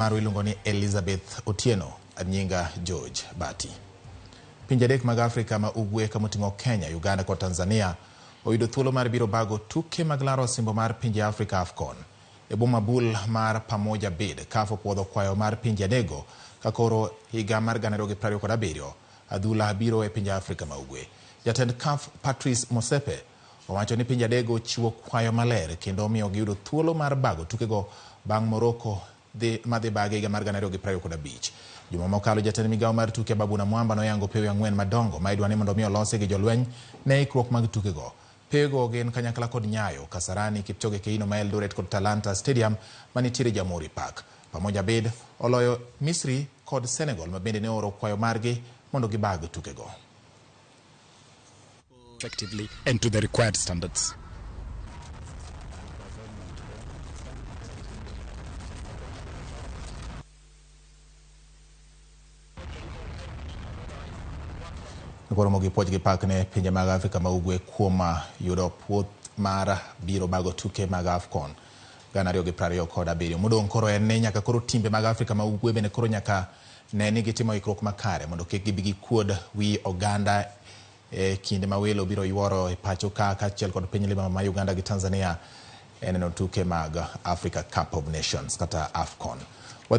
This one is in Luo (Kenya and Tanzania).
Marwa iluongo ni Elizabeth Otieno, nyinga George Bati. Pinje adek mag Afrika ma Ugwe kamoting'o Kenya, Uganda kod Tanzania oyudo thuolo mar biro bago tuke mag laro osimbo mar pinje Afrika AFCON. E boma bul mar Pamoja Bid, CAF opuodho kwayo mar pinje adego ka koro higa mar 2027 adhula biro e pinje Afrika ma Ugwe. Jatend CAF Patrice Motsepe owacho ni pinje adego chiwo kwayo maler kendo omiyo giyudo thuolo mar bago tukego bang' Morocco dhi madhi bage higa mar 2025. Juma mokalo jatend migawo mar tuke Ababu Namwamba noyango pewe ang'wen madongo ma idwa ni mondo mi olosi gi jolweny ne ikruok mag tukego. Pewego gin kanyakla kod Nyayo, Kasarani, Kipchoge Keino ma Eldoret kod Talanta Stadium manitiere Jamhuri Park. Pamoja Bid oloyo Misri kod Senegal ma bende ne ooro kwayo margi mondo gibag tukego. Effectively and to the required standards. Koro gi puoch gi pak ne pinje mag Afrika ma Ugwe kuom yudo puoth mar biro bago tuke mag AFCON 2027. Modong' koro en ni nyaka koro timbe mag Afrika ma Ugwe bende koro nyaka ne ni gitimo ikruok makare mondo kik gibi gikuod wi oganda e kinde ma welo biro yuoro e pacho ka kaachiel kod piny lima ma Uganda gi Tanzania e neno tuke mag Africa Cup of Nations kata AFCON.